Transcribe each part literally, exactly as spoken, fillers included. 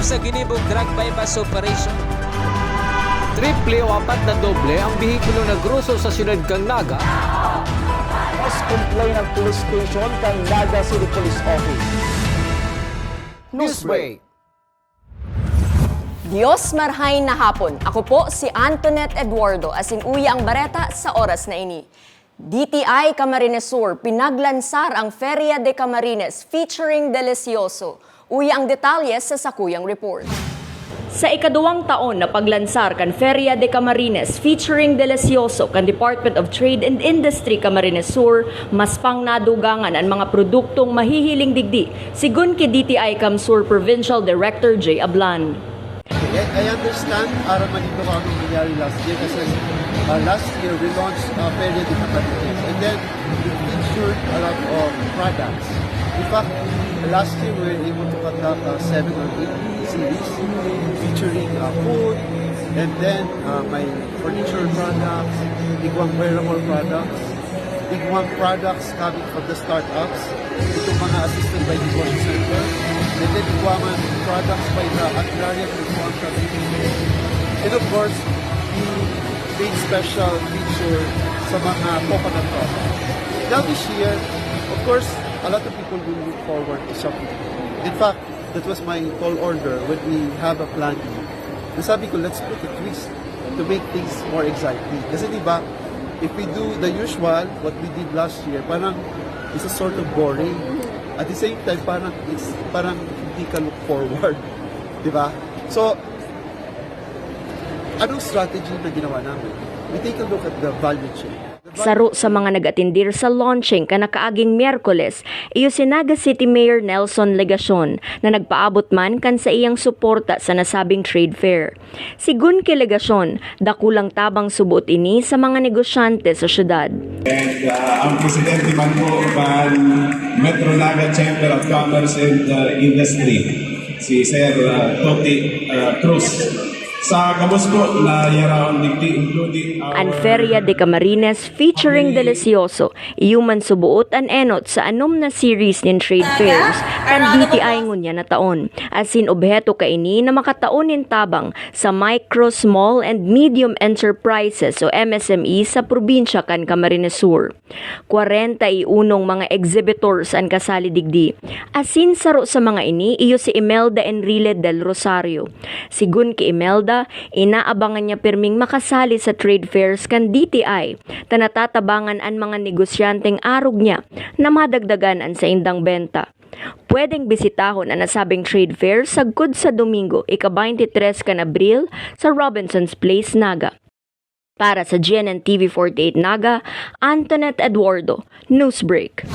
Sa ginibong drug buy-bust operation. Triple o apat na doble ang behikulo na groso sa siyudad kan Naga. Mas complain ang police station kan Naga City Police Office. Newsbreak. Dios marhay na hapon. Ako po si Antoinette Eduardo, asin uya ang bareta sa oras na ini. D T I Camarines Sur, pinaglansar ang Feria de Camarines featuring Delicioso. Uya ang detalye sa sakuyang report. Sa ikaduwang taon na paglansar kan Feria de Camarines featuring Delicioso kan Department of Trade and Industry Camarines Sur, mas pang nadugangan an mga produktong mahihiling digdi, sigun ki D T I CamSur Provincial Director Jay Ablan. I, I understand, aram man nindo kung anong nangyari last year kasi uh, last year we launched uh, Feria de Camarines and then we featured a lot of products. In fact, last year we were able to conduct uh, seven or eight series featuring uh, food and then uh, may furniture products, igwang wearable products, igwang products coming from the startups, itong mga assisted by Negosyo Center, and then igwa man products by the Agrarian Reform Committee. And of course, the big special feature sa mga coconut products. Now this year, of course, a lot of people will look forward to something. In fact, that was my tall order when we have a plan B. Nasabi ko, let's put a twist to make things more exciting. Kasi di ba, if we do the usual, what we did last year, parang it's a sort of boring. At the same time, parang it's parang hindi ka look forward. Di ba? So, anong strategy na ginawa namin? We take a look at the value chain. Saro sa mga nag-atindir sa launching kan nakaaging Miyerkules, iyo si Naga City Mayor Nelson Legacion, na nagpaabot man kan saiyang suporta sa nasabing trade fair. Sigun ki Legacion, dakulang tabang suboot ini sa mga negosyante sa syudad. And uh, ang presidente man po ng Metro Naga Chamber of Commerce and uh, Industry, si Sir uh, Toti uh, Cruz. Sa gabos po na yaraon digdi, including our... An Feria de Camarines featuring Delicioso, iyo man suboot an enot sa anom na series nin trade fairs kan D T I ngunyan na taon. Asin obheto kaini na makatao nin tabang sa micro, small and medium enterprises o M S M E sa probinsya kan Camarines Sur. Kwarenta y unong mga exhibitors an kasali digdi. Asin saro sa mga ini iyo si Imelda Enrile del Rosario. Sigun ki Imelda, inaabangan niya pirming makasali sa trade fairs kan D T I, ta natatabangan an mga negosyanteng arog niya na madagdagan an saindang benta. Pwedeng bisitahon an nasabing trade fair sagkod sa Domingo, ika-baynte tres kan Abril, sa Robinson's Place, Naga. Para sa G N N T V forty-eight Naga, Antoinette Eduardo, Newsbreak.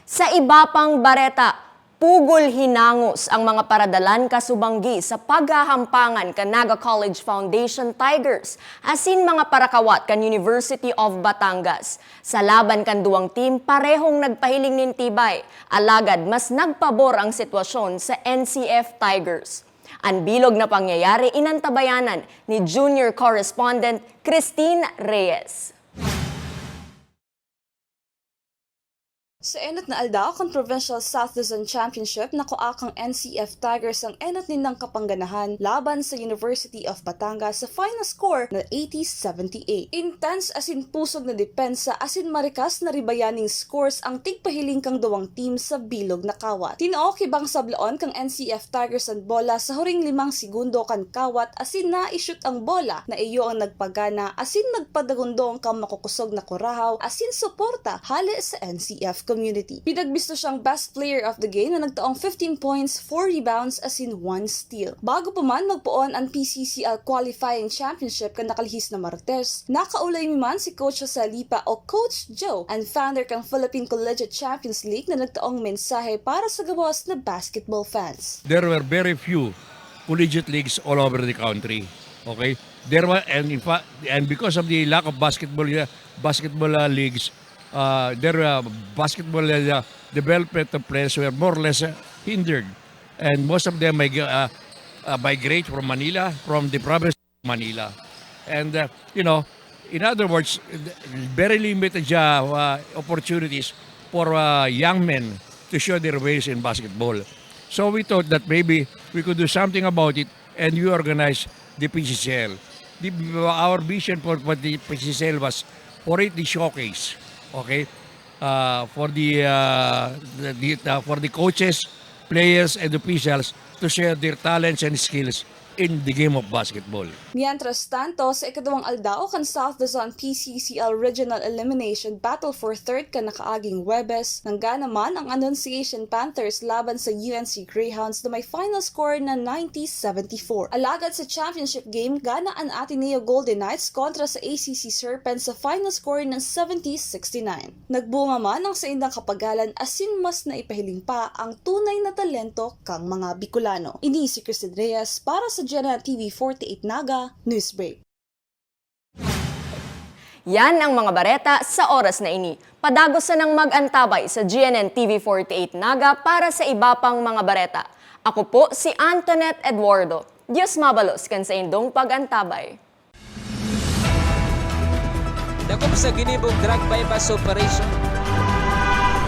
Sa iba pang bareta, pugol hinangos ang mga paradalan kasubanggi sa paghahampangan kan Naga College Foundation Tigers asin mga parakawat kan University of Batangas. Sa laban kan duwang team, parehong nagpahiling nin tibay, alagad mas nagpabor ang sitwasyon sa N C F Tigers. An bilog na pangyayari inantabayanan ni junior correspondent Christine Reyes. Sa enot na aldaw kan Provincial South Luzon Championship, nakua kan N C F Tigers ang enot nindang kapangganahan laban sa University of Batangas sa final score na eighty seventy-eight. Intense asin pusog na depensa asin marikas na ribayan ning scores ang tigpahiling kan duwang team sa bilog na kawat. Tinao ki Bang Sablaon kan N C F Tigers an bola sa huring limang segundo kan kawat asin na-shoot ang bola na iyo ang nagpagana asin nagpadagundong kan makukusog na kurahaw asin suporta hale sa N C F community. Pinagbisto siyang best player of the game na nagtaong fifteen points, four rebounds asin one steal. Bago pa man magpoon an P C C L Qualifying Championship kan nakalihis na Martes, nakaulay mi man si Coach Jose Lipa o Coach Joe, an founder kan Philippine Collegiate Champions League na nagtaong mensahe para sa gabos na basketball fans. There were very few collegiate leagues all over the country. Okay? There were, and in fact, and because of the lack of basketball, uh, basketball uh, leagues, uh, their uh, basketball uh, development of players were more or less uh, hindered. And most of them mig- uh, uh, migrate from Manila, from the province of Manila. And, uh, you know, in other words, very limited uh, uh, opportunities for uh, young men to show their ways in basketball. So we thought that maybe we could do something about it, and we organized the P C C L. The, our vision for, for the P C C L was for it the showcase, okay, uh, for the, uh, the, the, uh, for the coaches, players, and officials to share their talents and skills in the game of basketball. Mientras tanto, sa ikaduwang aldaw kan South Luzon P C C L Regional Elimination Battle for Third kan nakaaging Huwebes, nangga naman ang Annunciation Panthers laban sa U N C Greyhounds na may final score na ninety seventy-four. Alagad sa championship game, gana an Ateneo Golden Knights kontra sa A C C Serpents sa final score na seventy sixty-nine. Nagbunga man ang saindang kapagalan asin mas naipahiling pa ang tunay na talento kan mga Bicolano. Ini si Christine Reyes para sa G N N T V forty-eight Naga Newsbreak. Yan ang mga bareta sa oras na ini. Padagos sanang mag-antabay sa G N N T V forty-eight Naga para sa iba pang mga bareta. Ako po si Antoinette Eduardo. Diyos mabalos kan saindong pag-antabay. Dakop sa ginibong drug buy-bust operation.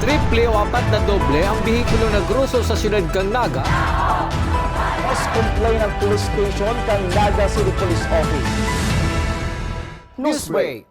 Triple o apat na doble ang behikulo na groso sa siyudad kan Naga. Mas complain ang police station kan Naga City Police Office. Newsbreak.